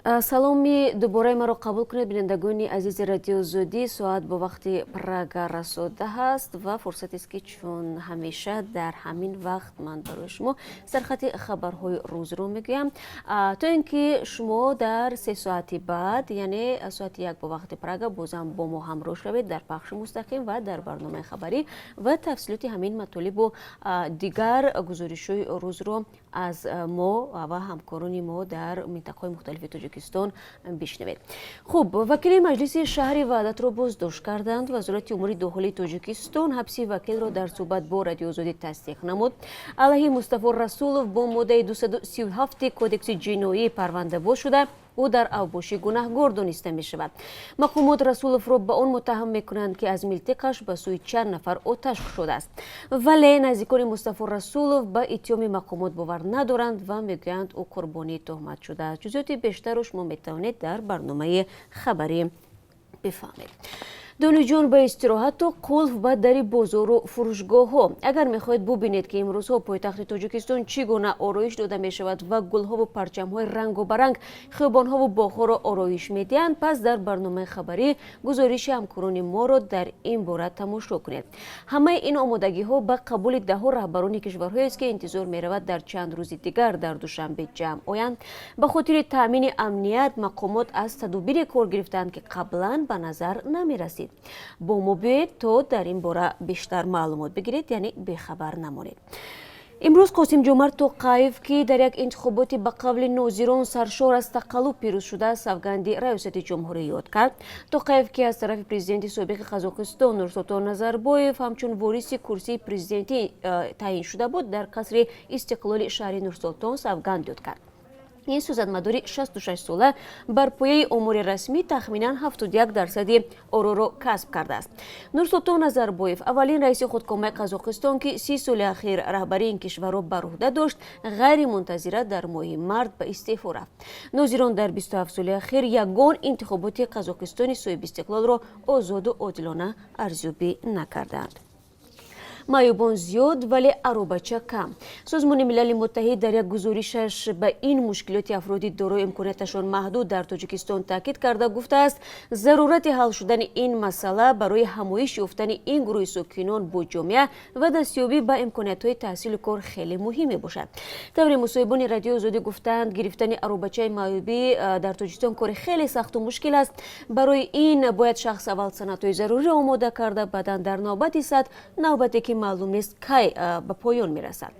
Саломи дубораи маро қабул кунед, бинандагони азизи Радиои Озодӣ. Соат бо вақти Прага расо 10 аст ва фурсатест, ки чун ҳамеша дар ҳамин вақт ман барои шумо сархати хабарҳои рӯзро мегӯям, то ин ки шумо дар 3 соати баъд, яъне соати 1 бо вақти Прага, бозам бо мо ҳамроҳ шавед дар пахши мустақим ва дар барномаи хабарӣ ва тафсилоти ҳамин матолибу дигар гузоришҳои рӯзро аз мо ва ҳамкорони мо дар минтақаҳои мухталифи Тоҷикистон бишнавед. Хуб, вакили маҷлиси шаҳри Ваҳдатро боздошт карданд. Вазорати умури дохилии Тоҷикистон ҳабси вакилро дар суҳбат бо Радиои Озодӣ тасдиқ намуд. Алайҳи Мустафо Расулов бо моддаи 237 Кодекси ҷиноӣ парванда боз шуда, ӯ дар авбошӣ гунаҳгор дониста мешавад. Мақомот Расуловро ба он муттаҳам мекунанд, ки аз милтиқаш ба сӯи чанд нафар оташ кушодааст. Вале наздикони Мустафо Расулов ба иттиҳоми мақомот бовар надоранд ва мегӯянд, ӯ қурбонии туҳмат шудааст. Ҷузъиёти бештарро шумо метавонед дар барномаи хабарӣ бифаҳмед. Донишҷӯён ба истироҳату қулф ба дари бозору фурӯшгоҳҳо. Агар мехоҳед бубинед, ки имрӯзҳо пойтахти Тоҷикистон чӣ гуна ороиш дода мешавад ва гулҳову парчамҳои рангу баранг хиёбонҳову боғҳоро ороиш медиҳанд, пас дар барномаи хабарӣ гузориши ҳамкорони моро дар ин бора тамошо кунед. Ҳамаи ин омодагиҳо ба қабули даҳҳо раҳбарони кишварҳоест, ки интизор меравад дар чанд рӯзи дигар дар Душанбе ҷамъ оянд. Ба хотири таъмини амният мақомот аз тадобире кор гирифтаанд, ки қаблан ба назар намерасид. Бо мо биёед, то дар ин бора бештар маълумот бигиред, яъне бехабар намонед. Имрӯз Қосимҷомарт Тоқаев, ки дар як интихоботи ба қавли нозирон саршор аз тақаллуб пирӯз шуда, савганди раёсати ҷумҳурӣ ёд кард. Тоқаев, ки аз тарафи президенти собиқи Қазоқистон Нурсултон Назарбоев ҳамчун вориси курсии президентӣ таъин шуда буд, дар қасри Истиқлоли шаҳри Нурсултон савганд ёд кард. Ин сиёсатмадори 66 сола бар пояи омори расмӣ тахминан 71 дарсади ороро касб кардааст. Нурсултон Назарбоев, аввалин раиси худкомаи Қазоқистон, ки 30 соли ахир раҳбарии ин кишварро бар уҳда дошт, ғайримунтазира дар моҳи март ба истеъфо рафт. Нозирон дар 27 соли ахир ягон интихоботи Қазоқистони соҳибистиқлолро озоду одилона арзёбӣ накардаанд. Маъюбон зиёд, вале аробача кам. Созмони Милали Муттаҳид дар як гузоришаш ба ин мушкилоти афроди дорои имконияташон маҳдуд дар Тоҷикистон таъкид карда, гуфтааст, зарурати ҳал шудани ин масъала барои ҳамоиш ёфтани ин гурӯҳи сокинон бо ҷомеа ва дастёбӣ ба имкониятҳои таҳсилу кор хеле муҳим мебошад. Тавре мусоҳибони Радиои Озодӣ гуфтаанд, гирифтани аробачаи маъюбӣ дар Тоҷикистон кори хеле сахту мушкил аст. Барои ин бояд шахс аввал санадҳои заруриро омода карда, баъдан дар навбат истад, навбате ки маълум нест, кай ба поён мерасад.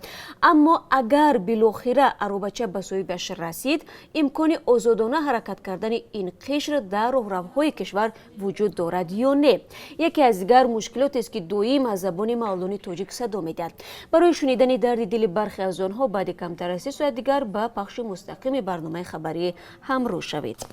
Аммо агар билохира аробача ба соҳибаш расид, имкони озодона ҳаракат кардани ин қишр дар роҳравҳои кишвар вуҷуд дорад ё не, яке аз дигар мушкилотест, ки доим аз забони маълулони тоҷик садо медиҳад. Барои шунидани дарди дили бархе аз онҳо баъди камтар аз 3 соат дигар ба пахши мустақими барномаи хабарӣ ҳамроҳ шавед.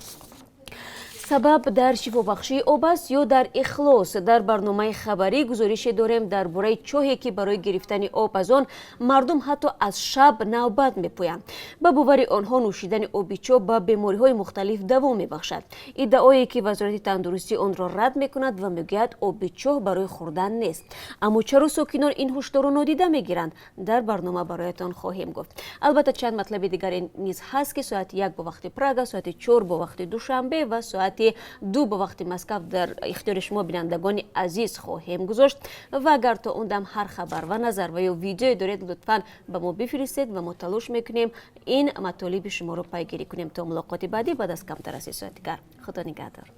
Сабаб дар шифобахшии об аст ё дар ихлос? Дар барномаи хабарӣ гузорише дорем дар бораи чоҳе, ки барои гирифтани об аз он мардум ҳатто аз шаб навбат мепӯянд. Ба бовари онҳо, нӯшидани оби чоҳ ба бемориҳои мухталиф даво мебахшад, иддаое ки Вазорати тандурустӣ онро рад мекунад ва мегӯяд, оби чоҳ барои хӯрдан нест. Аммо чаро сокинон ин ҳушдорро нодида мегиранд, дар барнома бароятон хоҳем гуфт. Албатта, чанд матлаби дигаре низ ҳаст, ки соати 1 бо вақти Прага, соати 4 бо вақти Душанбе ва соати 2 бо вақти Москав дар ихтиёри шумо, бинандагони азиз, хоҳем гузошт. Ва агар то он дам ҳар хабар ва назар ва ё видеое доред, лутфан ба мо бифиристед ва мо талош мекунем ин матолиби шуморо пайгирӣ кунем. То мулоқоти баъдӣ баъд аз камтар аз 3 соат дигар, Худо нигаҳдор.